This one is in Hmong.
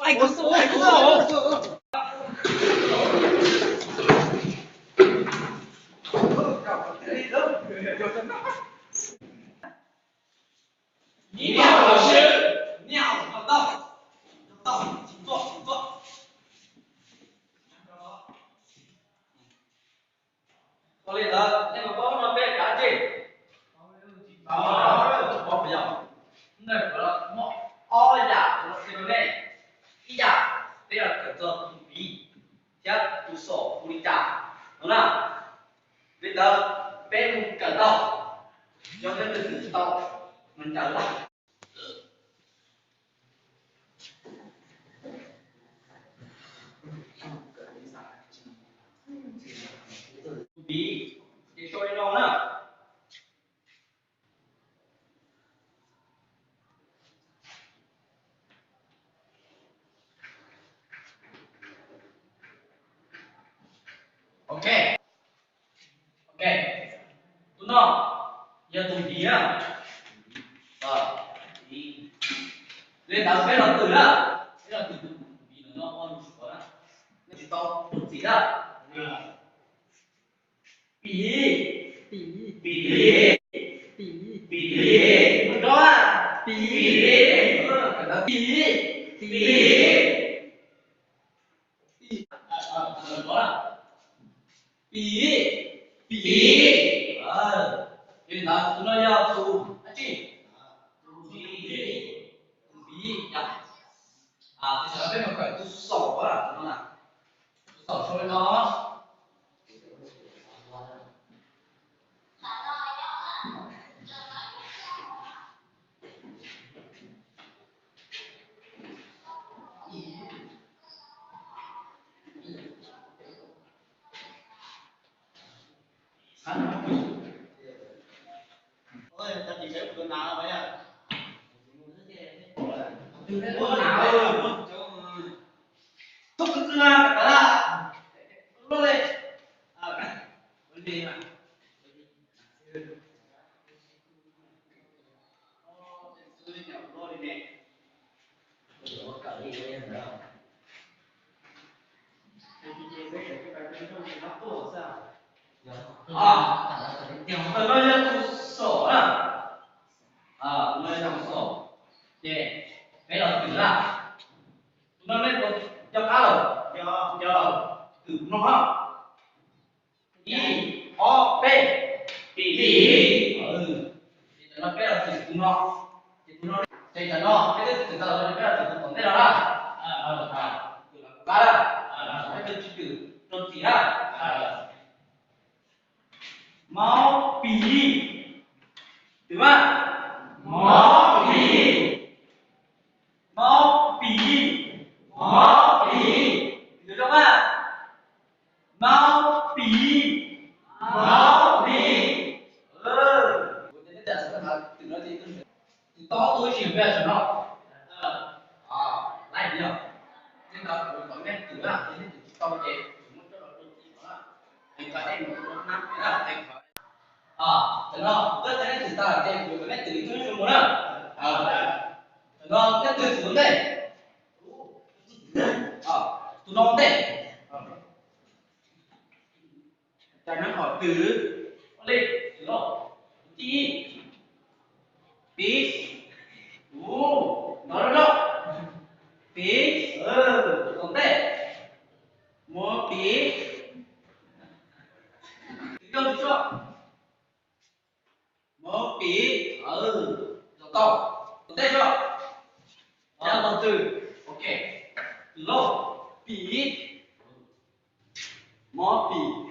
你好，老师。你好，老道。老道，请坐，请坐。 Ua li ntawd nej puas paub no peb kav tsij? Paub, paub yog. Ntawm kuv muaj ob yam kuv los qhia rau nej. Ib yam peb yuav kawm txog tus piv thiab tus xom ua li cas no na. Li ntawd peb mus kawm tau, yog leej twg twb tau mas ncaws lawm. Tus piv ces sau li no na. Ok. Ok, tus no yog tus piv na. Li ntawd peb los twm na, peb los twm tus piv no ua lus suav na, nej tsis tau tub txim na. Piv, piv, piv, piv, piv, piv, piv, piv, piv, piv. Piv, piv. Li ntawd tus no yog tus dab tsi? Tus piv, tus piv. Tam sim no peb mus kawm tus xom na, tus xom sau li no. Tus no yog tus xom na. Tus no yog tus xom. Ces peb los twm na. Tus no nej puas nco qab lawm? Nco, nco. Twm tus no na. Ib, ob, peb. Piv. Ces tam no peb los twm tus no. Ces tus no, ces tam no peb twb twm tau lawm, peb los twm tus tom ntej no na. Twm los kuv qab na. Peb twb tsis twm rau txim na. Maub piv. Twm mas. Maub piv. Maub piv. Maub piv. Twm zoo mas. Maub piv. Maub piv. Twm no ces twm tau ob tug ib tsis peb tam no. Laib yog, nej ntawd kuv kom nej twm na, ces nej twm tsis tau ces kuv muab coj los rau tim no na. Ces kom nej mus rau nab na, ces kom, tam no kuv twb qhia nej twm tag ces kuv kom nej twm ib tug ib tug mus na. Tam no nej twm tus ntej, tus no ntej. Cas nyob qhov twg? Ua li, tus tib, piv, tus no loj, piv, tus tom ntej, mus piv, tus coj tus coj, mus piv, tus tau, tus tom ntej coj, coj tus twg, ok, tus loj, piv, mus piv.